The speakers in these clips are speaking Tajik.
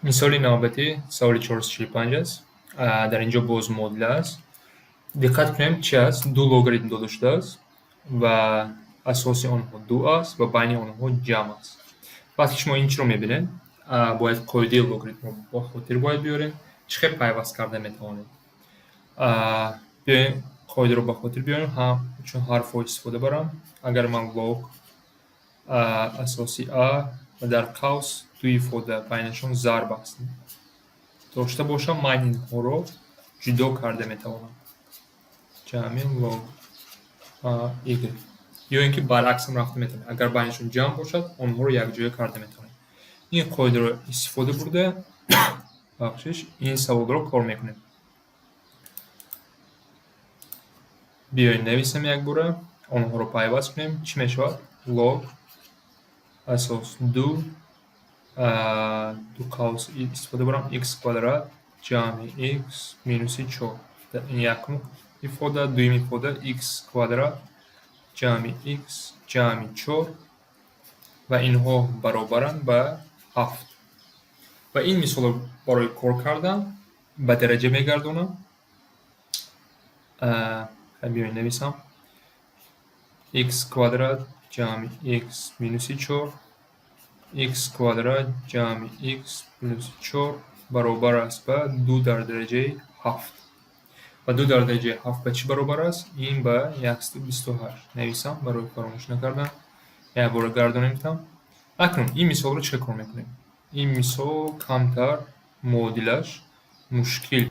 Мисоли навбатӣ саволи 445 аст. Дар ин ҷо боз модуль аст. Диққат кунем, чи аст? Ду логаритм дода шудааст ва асоси онҳо ду аст ва байни онҳо ҷамъ аст. Вақте ки шумо ин чиро мебинед, бояд қоидаи логаритмро ба хотир бояд биёрем. Чӣ хел пайваст карда метавонем? Биёем, қоидаро ба хотир биёрем, ҳам чун ҳарфҳо истифода барам. Агар ман лог асоси а ва дар қавс ду ифода байнашон зарб аст дошта бошам, ман инҳоро ҷудо карда метавонам. Ҷамъи лог а y. Ё ин ки баръаксам рафта метавонем. Агар байнашон ҷамъ бошад, онҳоро якҷоя карда метавонем. Ин қоидаро истифода бурда, бахшиш, ин саволро кор мекунем. Биёед, нависем якбора, онҳоро пайваст кунем. Чӣ мешавад? Лог асос ду, ду қавс истифода барам, x квадрат ҷамъи x минуси чор. Ин якум ифода, дуюм ифода x квадрат ҷамъи x ҷамъи чор ва инҳо баробаранд ба ҳафт. Ва ин мисолро барои кор кардан ба дараҷа мегардонам. Биёед, нависам. X квадрат ҷамъи x минуси чор, x квадрат ҷамъи x плюси чор баробар аст ба ду дар дараҷаи ҳафт. Ва ду дар дараҷаи ҳафт ба чӣ баробар аст? Ин ба 128. Нависам барои фаромӯш накардан. Як бора гардонем там. Акнун ин мисолро чӣ кор мекунем? Ин мисол камтар муодилаш мушкил.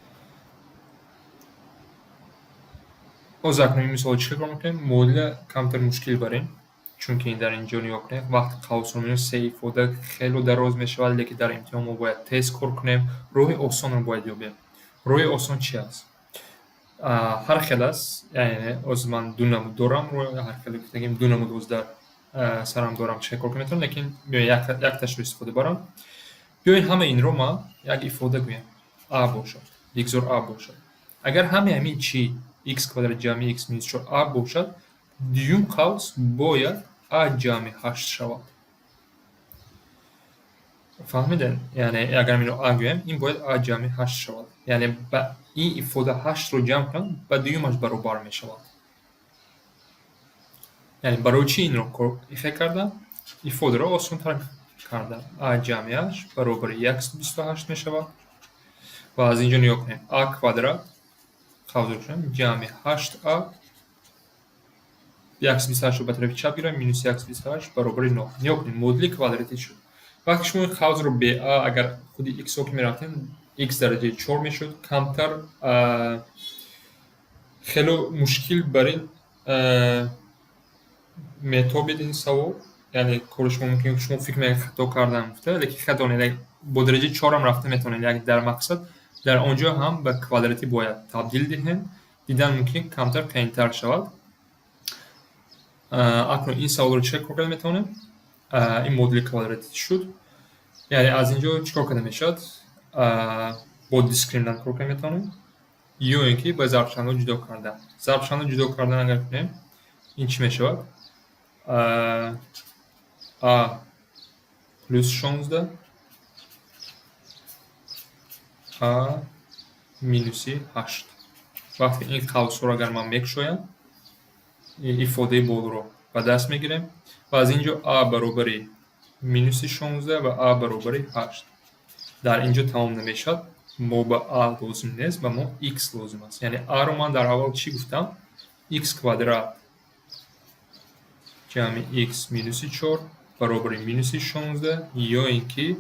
Боз акнун ин мисолро чӣ кор мекунем? Муодила камтар мушкил барем, чунки дар ин ҷо нигоҳ кунед, вақти қавсро мебинем, се ифода хело дароз мешавад, лекин дар имтиҳон мо бояд тез кор кунем. Роҳи осонро бояд ёбем. Роҳи осон чи аст? Ҳар хел аст, яъне ҳозир ман ду намуд дорам, ҳар хел гуфтагим, ду намуд ҳозир дар сарам дорам, чӣ кор метавонам, лекин биёед, якташро истифода барам. Биёед, ҳамаи инро ман як ифода гӯям. А бошад, бигзор а бошад. Агар ҳамаи ҳамин чи x квадрат ҷамъи x минус чор а бошад, дуюм қавс бояд а ҷамъи ҳашт шавад. Фаҳмидем? Яъне агар инро а гӯям, ин бояд а ҷамъи ҳашт шавад. Яъне ба ин ифода ҳаштро ҷамъ кунам, ба дуюмаш баробар мешавад. Яъне барои чӣ инро ихе кардам? Ифодаро осонтар кардам. А ҷамъи ҳашт баробари 128 мешавад. Ва аз ин ҷо нигоҳ кунем. А квадрат қавс кунем, ҷамъи ҳашт а, 128-ро ба тарафи чап гирам, минус 128 баробари нол. Нигоҳ кунем, модули квадратӣ шуд. Вақте шумо ин қавсро бе а, агар худи x-ҳо ки мерафтем, x дараҷаи чор мешуд, камтар хело мушкил бар ин метобид ин савол. Яъне кори шумо мумкин, шумо фикр мекунед, хато кардам гуфта, лекин хато не, бо дараҷаи чорам рафта метавонед. Як дар мақсад дар он ҷо ҳам ба квадратӣ бояд табдил диҳем. Дидан мумкин, камтар қиинтар шавад. Акнун ин саволро чӣ кор карда метавонем? Ин модули квадратӣ шуд. Яъне аз ин ҷо чӣ кор карда мешавад? Бо дискриминант кор карда метавонем ё ин ки ба зарбшавандаҳо ҷудо кардан. Зарбшавандаҳо ҷудо кардан агар кунем, ин чӣ мешавад? А плюс 16, а минуси ҳашт. Вақте ин қавсҳоро агар ман мекушоям, ифодаи болоро ба даст мегирем ва аз ин ҷо а баробари минуси 16 ва а баробари ҳашт. Дар ин ҷо тамом намешавад. Мо ба а лозим нест, ба мо x лозим аст. Яъне а-ро ман дар аввал чӣ гуфтам? X квадрат ҷамъи x минуси чор баробари минуси 16 ё ин ки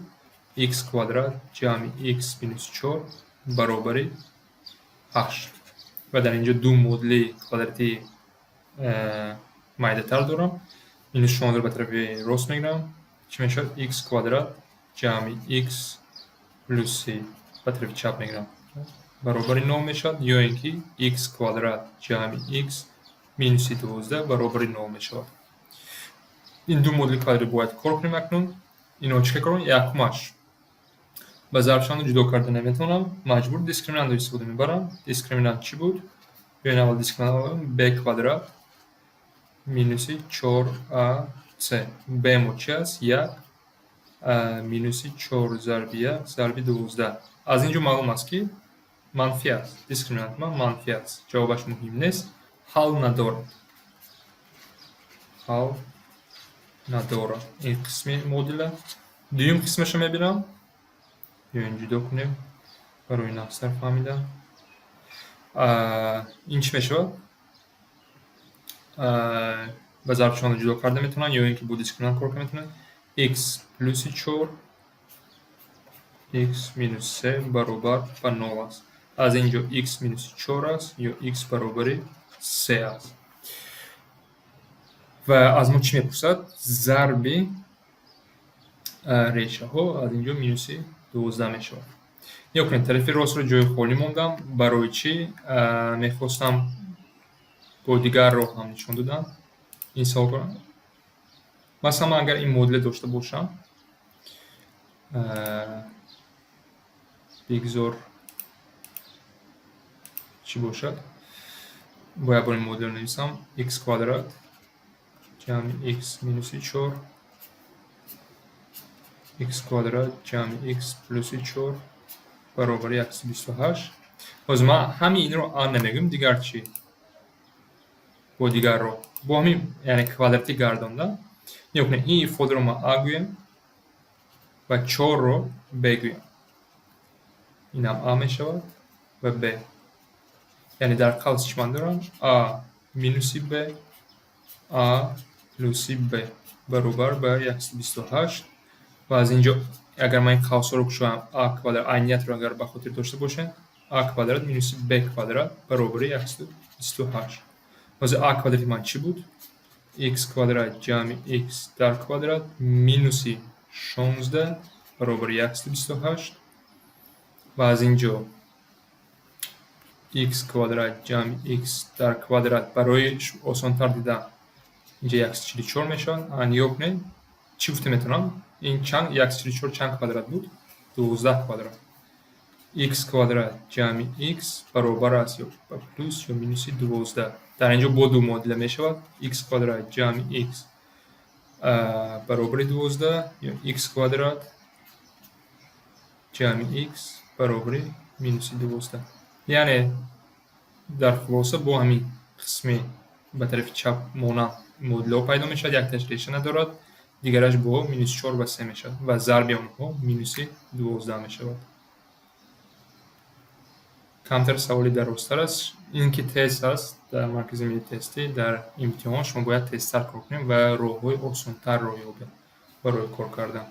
x квадрат ҷамъи x минуси чор баробари ҳашт. Ва дар ин ҷо ду модули квадратии майдатар дорам. Минус 16 ба тарафи рост мегирам. Чӣ мешавад? X квадрат ҷамъи x плюси ба тарафи чап мегирам, баробари нол мешавад, ё ин ки x квадрат ҷамъи x минуси 12 баробари нол мешавад. Ин ду модули квадратӣ бояд кор кунем акнун. Инро чӣ кор кунем? Якумаш ба зарбшавандаҳо ҷудо карда наметавонам, маҷбур дискриминантро истифода мебарам. Дискриминант чӣ буд? Биёед, аввал дискриминант: b квадрат минуси чор а c. Б мо чӣ аст? Як. Минуси чор зарби як зарби 12. Аз ин ҷо маълум аст, ки манфӣ аст. Дискриминант ман манфӣ аст. Ҷавобаш муҳим нест, ҳал надорад. Ҳал надорад. Ин қисми муодила. Дуюм қисмашро мебинам. Биёем, ҷудо кунем барои нағзтар фаҳмидан. Ин чӣ мешавад? Ба зарбшонро ҷудо карда метавонанд ё ин ки бо дискриминант кор карда метавонанд. X плюси чор, x минус се баробар ба нол аст. Аз ин ҷо x минуси чор аст ё x баробари се аст. Ва аз мо чӣ мепурсад? Зарби решаҳо аз ин ҷо минуси 12 мешавад. Нигоҳ кунед, тарафи ростро ҷои холӣ мондам. Барои чӣ? Мехостам бо дигар роҳ ҳам нишон додам ин саволро. Масалан, ман агар ин муодила дошта бошам, бигзор чӣ бошад, бояд бо ин муодиларо нависам: x квадрат ҷамъи x минуси чор, x квадрат ҷамъи x плюси чор баробари 128. Ҳозир ман ҳамин инро а намегӯям, дигар чӣ? Бо дигар роҳ, бо ҳамин, яъне квадратӣ гардонда. Нигоҳ кунед, ин ифодаро ман а гӯям ва чорро б гӯям. Инам а мешавад ва б. Яъне дар қавс чӣ ман дорам? А минуси б, а плюси б баробар ба 128. Ва аз ин ҷо агар ман ин қавсҳоро кушоям, а квадрат, айниятро агар ба хотир дошта бошем, а квадрат минуси б квадрат баробари 128. Ҳозир а квадрати ман чӣ буд? X квадрат ҷамъи x дар квадрат минуси 16 баробари 128. Ва аз ин ҷо x квадрат ҷамъи x дар квадрат, барои осонтар дидан, инҷа 144 мешавад. Нигоҳ кунед, чӣ гуфта метавонам? Ин чанд, 144 чанд квадрат буд? 12 квадрат. X квадрат ҷамъи x баробар аст ё ба плюс ё минуси 12. Дар ин ҷо бо ду муодила мешавад: x квадрат ҷамъи x баробари 12 ё x квадрат ҷамъи x баробари минуси 12. Яъне дар хулоса бо ҳамин қисми ба тарафи чап монанд муодилаҳо пайдо мешавад. Якташ реша надорад, дигараш бо минуси чор ва се мешавад ва зарби онҳо минуси 12 мешавад. Камтар саволи дарозтар аст. Ин ки тест аст дар Маркази миллии тестӣ, дар имтиҳон шумо бояд тезтар кор кунед ва роҳҳои осонтарро ёбед барои кор кардан.